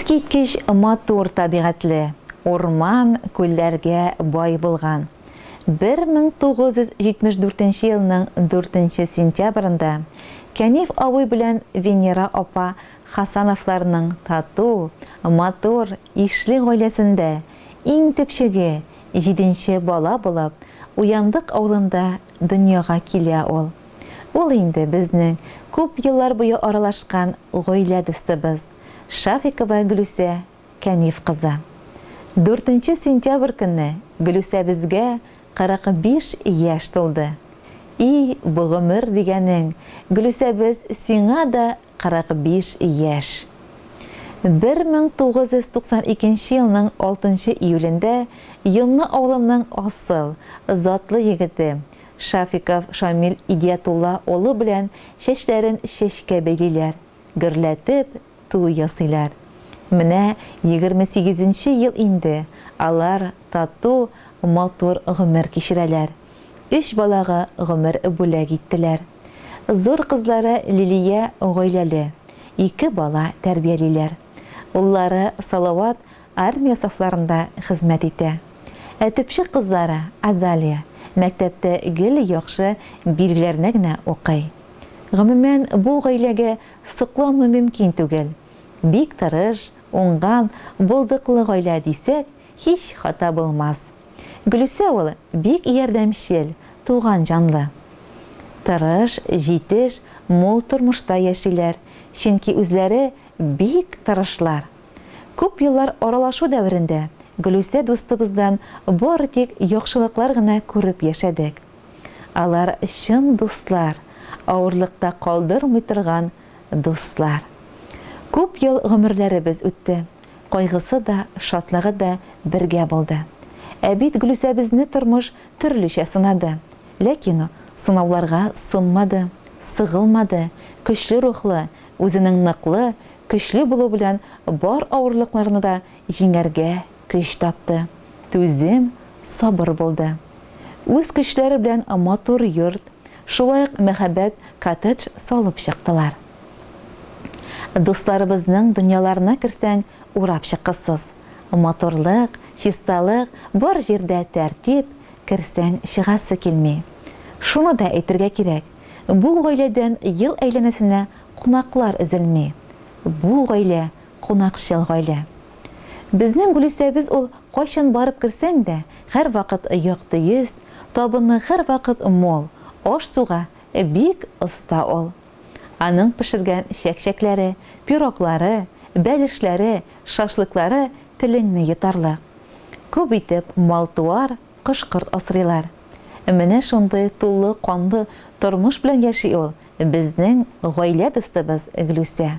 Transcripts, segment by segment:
Искиткеч матур табигатьле, урман, күлләргә бай булган. 1974 елның дүртенче сентябрендә Кәниф абый белән Венера апа Хасановларның тату, матур, ишле гаиләсендә иң төпчеге, җиденче бала булып, Уяндык авылында дөньяга килә ул. Ул инде безнең күп еллар буе аралашкан гаилә дустыбыз, Шафикова Гөлүсә Кәниф кызы. Дүртенче сентябрь көнне Гөлүсәбезгә 45 яшь тулды. И, бу гомер дигәнең, Гөлүсәбез, сиңа да 45 яшь. 1992 елның алтынчы июлендә Йонны авылының асыл, затлы егете Шафиков Шамил Идиятулла улы белән чәчләрен чәчкә бәйлиләр, гөрләтеп туй ясыйлар. Менә егерме сигезенче ел инде алар тату, матур гомер кичерәләр. Өч балага гомер бүләк иттеләр. Зур кызлары Лилия гаиләле, ике бала тәрбиялиләр. Уллары Салават армия сафларында хезмәт итә. Ә төпчек кызлары Азалия мәктәптә гел яхшы билгеләренә генә укый. Гомумән, бу гаиләгә сокланмый мөмкин түгел. Бик тырыш, уңган, булдыклы гаилә дисәк, һич хата булмас. Гөлүсә ул бик ярдәмчел, туган җанлы. Тырыш, җитеш, мул тормышта яшиләр, чөнки үзләре бик тырышлар. Күп еллар аралашу дәверендә Гөлүсә дустыбыздан бары тик яхшылыклар гына күреп яшәдек. Алар чын дуслар, авырлыкта калдырмый торган дуслар. Күп ел гомерләребез үтте. Кайгысы да, шатлыгы да бергә булды. Ә бит Гөлүсәбезне тормыш төрлечә сынады. Ләкин ул сынауларга сынмады, сыгылмады, көчле рухлы, үзенең ныклы, көчле булуы белән бар авырлыкларны да җиңәргә көч тапты, түзем, сабыр булды. Үз көчләре белән матур йорт, шулай ук мәһабәт коттедж салып чыктылар. Дусларыбызның дөньяларына керсәң, урап чыккысыз. Матурлык, чисталык, бар җирдә тәртип, керсәң, чыгасы килми. Шуны да әйтергә кирәк, бу гаиләдән ел әйләнәсенә кунаклар өзелми. Бу гаилә, кунакчыл гаилә. Безнең Гөлүсәбез ул кайчан барып керсәң дә, һәрвакыт якты йөз, табыны һәрвакыт мул, аш-суга бик оста ул. Аның пешергән чәк-чәкләре, пироглары, бәлешләре, шашлыклары телеңне йотарлык. Күп итеп мал-туар, кош-корт асрыйлар. Менә шундый тулы канлы тормыш белән яши ул, безнең гаилә дустыбыз Глүсә.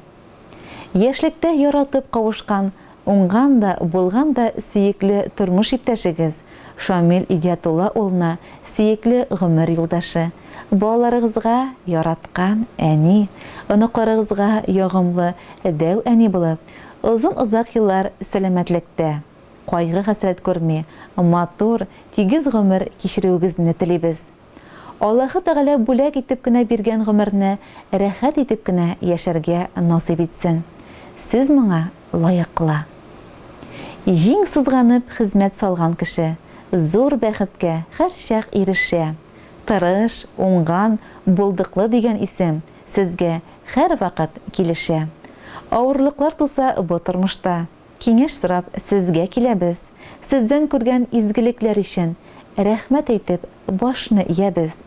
Яшьлектә яратып кавышкан, уңган да, булган да сөекле тормыш иптәшегез Шамил Идиятулла улына сөекле гомер юлдашы, балаларыгызга яраткан әни, оныкларыгызга ягымлы дәү әни булып, озын-озак еллар сәламәтлектә, кайгы-хәсрәт күрми, матур, тигез гомер кичерүегезне телибез. Аллаһы Тәгалә бүләк итеп кенә биргән гомерне рәхәт итеп кенә яшәргә насыйп итсен. Сез моңа лаеклы. Җиң сызганып хезмәт салган кеше зур бәхеткә һәрчак ирешә. Тырыш, уңган, булдыклы дигән исем сезгә һәрвакыт килешә. Авырлыклар туса бу тормышта, Киңәш сорап сезгә киләбез, Сездән күргән изгелекләр өчен Рәхмәт әйтеп башны иябез.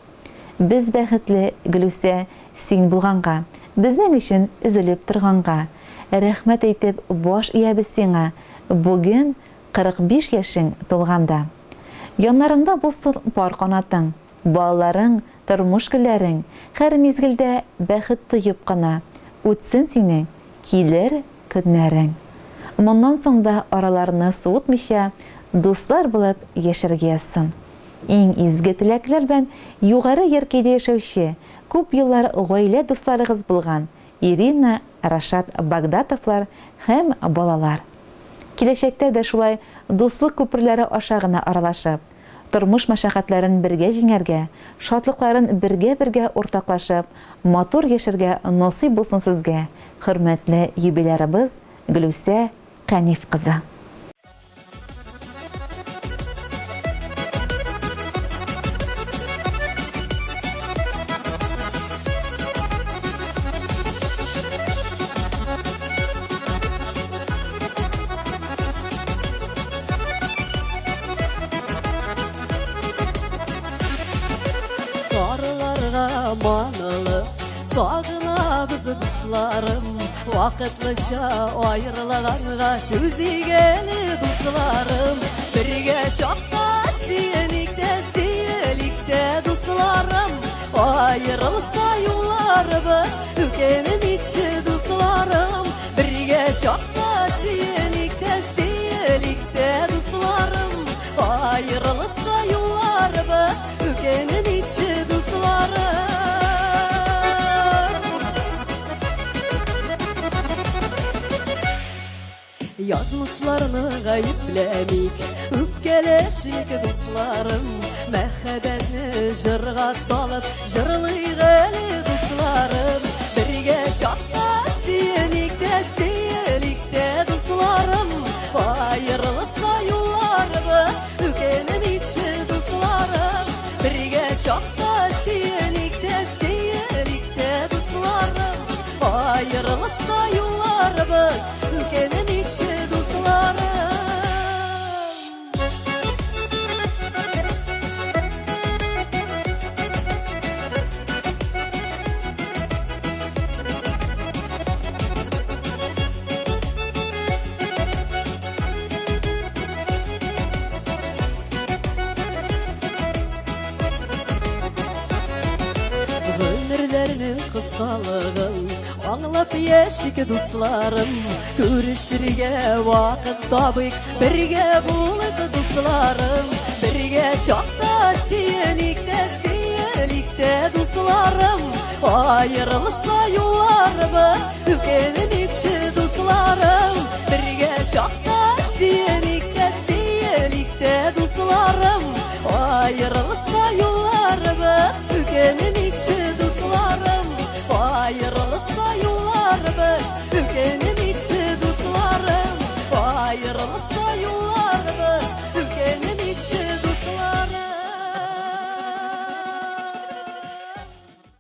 Без бәхетле, Гөлүсә, син булганга, Безнең өчен өзелеп торганга. Рәхмәт әйтеп баш иябез сиңа, Бүген 45 яшең тулганда. Яннарыңда булсын пар канатың, Балаларың, тормыш гөлләрең, Һәр мизгелдә бәхет тоеп кына Үтсен синең килер көннәрең. Моннан соң да араларны суытмыйча, дуслар булып яшәргә язсын. Иң изге теләкләр белән Югары Яркәйдә яшәүче, күп еллар гаилә дусларыгыз булган Ирина, Рашат Багдатовлар һәм балалар. Киләчәктә дә шулай дуслык күперләре аша гына аралашып, тормыш мәшәкатьләрен бергә җиңәргә, шатлыкларын бергә-бергә уртаклашып, матур яшәргә насыйп булсын сезгә, хөрмәтле юбилярыбыз Гөлүсә Кәниф кызы. Сарыларга манылып, сагынабыз дусларым, Вакытлыча аерылганга түзик әле, дусларым. Бергә чакта сөеник тә, сөелик тә, дусларым. Аерылса юлларыбыз, үкенмикче, дусларым. Бергә чакта сөеник тә, сөелик тә, дусларым. Аерылса юлларыбыз, үкенмикче, дусларым. Язмышларны гаепләмик, үпкәләшик, дусларым. Мәхәббәтне җырга салып, җырлыйк әле, дусларым. Бергә чакта сөеник тә, сөелик тә, дусларым. Аерылса юлларыбыз, үкенмикче, дусларым. Бергә чакта сөеник тә, сөелик тә, дусларым. Аерылса юлларыбыз, үкенмикче, дусларым. Гомерләрнең кыскалыгын аңлап яшик, дусларым. Күрешергә вакыт табыйк, бергә булыйк, дусларым. Бергә чакта сөеник тә, сөелик тә, дусларым. Аерылса юлларыбыз, үкенмикче, дусларым. Бергә чакта сөеник тә, сөелик тә, дусларым. Аерылса юлларыбыз, үкенмикче, дусларым. Аерылса